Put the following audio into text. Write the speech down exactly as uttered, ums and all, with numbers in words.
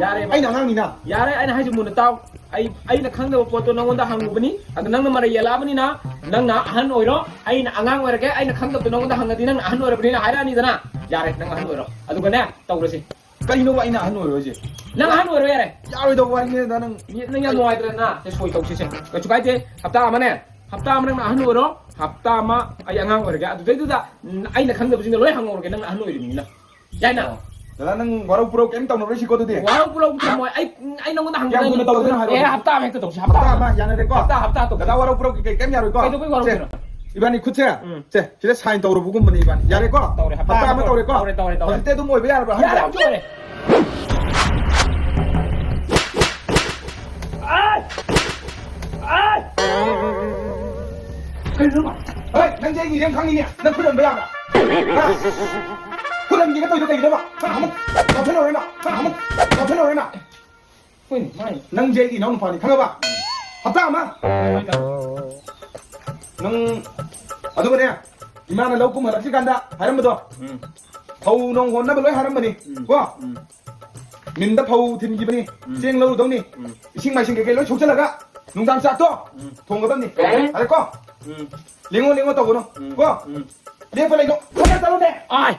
ꯌꯥꯔꯦꯕ꯫ ꯑꯩꯅ ꯑꯉꯥꯡꯅꯤꯅ꯫ ꯌꯥꯔꯦ, ꯑꯩꯅ ꯍꯥꯏꯁꯦ ꯃꯨꯟꯅ ꯇꯥꯎ꯫ ꯑꯩ, ꯑꯩꯅ ꯈꯪꯗꯕ ꯄꯣꯠꯇꯣ ꯅꯪꯉꯣꯟꯗ ꯍꯪꯉꯨꯕꯅꯤ꯫ ꯑꯗꯨ ꯅꯪꯅ ꯃꯔꯩ ꯌꯦꯜꯂꯛꯑꯕꯅꯤꯅ, ꯅꯪꯅ ꯑꯍꯟ ꯑꯣꯏꯔꯣ, ꯑꯩꯅ ꯑꯉꯥꯡ ꯑꯣꯏꯔꯒꯦ꯫ ꯑꯩꯅ ꯈꯪꯗꯕꯗꯣ ꯅꯪꯉꯣꯟꯗ ꯍꯪꯉꯗꯤ, ꯅꯪꯅ ꯑꯍꯟ ꯑꯣꯏꯔꯕꯅꯤꯅ ꯍꯥꯏꯔꯛꯑꯅꯤꯗꯅ꯫ ꯌꯥꯔꯦ, ꯅꯪ ꯑꯍꯟ ꯑꯣꯏꯔꯣ꯫ ꯑꯗꯨꯒꯅꯦ, ꯇꯧꯔꯁꯤ꯫ ꯀꯩꯅꯣꯕ ꯑꯩꯅ ꯑꯍꯟ ꯑꯣꯏꯔꯣꯏꯁꯦ? ꯅꯪ ꯑꯍꯟ ꯑꯣꯏꯔꯣ ꯌꯥꯔꯦ꯫ ꯌꯥꯔꯣꯏꯗꯧꯕ ꯋꯥꯔꯤꯅꯦꯗ ꯅꯪ꯫ ꯅꯪ ꯌꯥꯝ ꯅꯨꯡꯉꯥꯏꯇ꯭ꯔꯦꯅ꯫ ꯁꯦ, ꯁꯣꯏ ꯇꯧꯁꯤꯁꯦ꯫ ꯀꯩꯁꯨ ꯀꯥꯏꯗꯦ꯫ ꯍꯞꯇꯥ ꯑꯃꯅꯦ, ꯍꯞꯇꯥ ꯑꯃ ꯅꯪꯅ ꯑꯍꯟ ꯑꯣꯏꯔꯣ, ꯍꯞꯇꯥ ꯑꯃ ꯑꯩ ꯑꯉꯥꯡ ꯑꯣꯏꯔꯒꯦ꯫ ꯑꯗꯨꯗꯩꯗꯨꯗ, ꯎꯝ, ꯑꯩꯅ ꯈꯪꯗꯕꯁꯤꯡꯗꯣ ꯂꯣꯏ ꯍꯪꯍꯧꯔꯒꯦ, ꯅꯪꯅ ꯑꯍꯟ ꯑꯣꯏꯔꯤꯕꯅꯤꯅ꯫ ꯌꯥꯏꯅ? ꯗꯗꯥ, ꯅꯪ ꯋꯥꯔꯧ ꯄꯨꯔꯧ ꯀꯩꯝ ꯇꯧꯅꯔꯣꯏꯁꯤꯀꯣ ꯑꯗꯨꯗꯤ? ꯋꯥꯔꯧ ꯄꯨꯔꯧ ꯊꯝꯃꯣꯏ꯫ ꯑꯩ, ꯑꯩ ꯅꯪꯉꯣꯟꯗ ꯀꯌꯥꯝ ꯍꯪꯒꯗꯣꯏꯅꯦ꯫ ꯊꯨꯅ ꯇꯧꯗꯣꯏꯅꯣ ꯍꯥꯏꯔꯛꯑꯣ꯫ ꯑꯦ, ꯍꯞꯇꯥ ꯑꯃ ꯍꯦꯛꯇ ꯇꯧꯁꯤ, ꯍꯞꯇꯥ ꯍꯞꯇꯥ ꯑꯃ꯫ ꯑꯃ ꯌꯥꯅꯔꯦꯀꯣ? ꯍꯞꯇꯥ, ꯍꯞꯇꯥ ꯇꯧꯁꯤ꯫ ꯗꯗꯥ, ꯋꯥꯔꯧ ꯄꯨꯔꯧ ꯀꯩ-, ꯀꯩꯝ ꯌꯥꯔꯣꯏꯀꯣ? ꯀꯩꯗꯧꯕꯩ ꯋꯥꯔꯧ ꯁꯦ, ꯄꯨꯔꯧ? ꯏꯕꯥꯅꯤ ꯈꯨꯠꯁꯦ, ꯎꯝ꯫ ꯁꯦ, ꯁꯤꯗ ꯁꯥꯏꯟ ꯇꯧꯔꯕꯒꯨꯝꯕꯅꯤ ꯏꯕꯥꯅꯤ꯫ ꯌꯥꯔꯦꯀꯣ? ꯇꯧꯔꯦ, ꯍꯞꯇꯥ ꯍꯞꯇꯥ ꯑꯃ ꯑꯃ ꯇꯧꯔꯦꯀꯣ? ꯇꯧꯔꯦ, ꯇꯧꯔꯦ, ꯇꯧꯔꯦ꯫ ꯍꯧꯖꯤꯛꯇꯤ ꯑꯗꯨꯝ ꯑꯣꯏꯕ ꯌꯥꯔꯕ꯭ꯔꯥ? ꯌꯥꯔꯦ, ꯍꯧꯖꯤꯛ ꯑꯣꯏꯔꯦ꯫ ꯑꯥꯏ! ꯑꯥꯏ! ꯀꯩꯅꯣ? ꯍꯣꯏ, ꯅꯪꯁꯦ ꯑꯩꯒꯤ ꯏꯔꯦꯡ ꯈꯪꯉꯤꯅꯦ꯫ ꯅꯪ ꯈꯨꯠ ꯍꯟꯕ ꯌꯥꯕ꯭ꯔꯥ? ꯍꯥ? ꯈꯨꯠ ꯍꯟꯒꯦꯒ ꯇꯧꯔꯤꯗꯣ ꯀꯩꯒꯤꯅꯣꯕ? ꯅꯪ ꯑꯃꯨꯛ ꯉꯥꯎꯁꯤꯜꯂꯨꯔꯦꯅ? ꯅꯪ ꯑꯃꯨꯛ ꯉꯥꯎꯁꯤꯜꯂꯨꯔꯦꯅ? ꯍꯣꯏꯅꯦ, ꯃꯥꯅꯤ꯫ ꯅꯪꯁꯦ ꯑꯩꯒꯤ ꯏꯅꯥꯎ ꯅꯨꯄꯥꯅꯤ, ꯈꯪꯉꯕ? ꯍꯞꯇꯥ ꯑꯃ꯫ ꯍꯣꯏ, ꯇꯥꯃꯣ꯫ ꯅꯪ, ꯑꯗꯨꯒꯅꯦ, ꯏꯃꯥꯅ ꯂꯧ ꯀꯨꯝ ꯍꯜꯂꯛꯇ꯭ꯔꯤꯀꯥꯟꯗ ꯍꯥꯏꯔꯝꯕꯗꯣ, ꯎꯝ꯫ ꯐꯧ ꯅꯣꯡ ꯍꯣꯟꯅꯕ ꯂꯣꯏ ꯍꯥꯏꯔꯝꯕꯅꯤ, ꯎꯝ꯫ ꯀꯣ? ꯎꯝ꯫ ꯃꯤꯟꯗ ꯐꯧ ꯊꯤꯟꯈꯤꯕꯅꯤ, ꯎꯝ꯫ ꯆꯦꯡ ꯂꯧꯔꯨꯗꯧꯅꯤ, ꯎꯝ꯫ ꯏꯁꯤꯡ ꯃꯥꯏꯁꯤꯡ ꯀꯩꯀꯩ ꯂꯣꯏ ꯁꯣꯛꯆꯜꯂꯒ ꯅꯨꯡꯗꯥꯡ ꯆꯥꯛꯇꯣ, ꯎꯝ꯫ ꯊꯣꯡꯒꯗꯕꯅꯤ꯫ ꯎꯝ꯫ ꯌꯥꯔꯦꯀꯣ? ꯎꯝ꯫ ꯂꯦꯡꯉꯣ, ꯂꯦꯡꯉꯣ ꯇꯧꯒꯅꯨ, ꯎꯝ꯫ ꯀꯣ? ꯎꯝ꯫ ꯂꯦꯞꯄ ꯂꯩꯅꯣ, ꯐꯖꯅ ꯆꯠꯂꯨꯅꯦ꯫ ꯑꯥꯏ!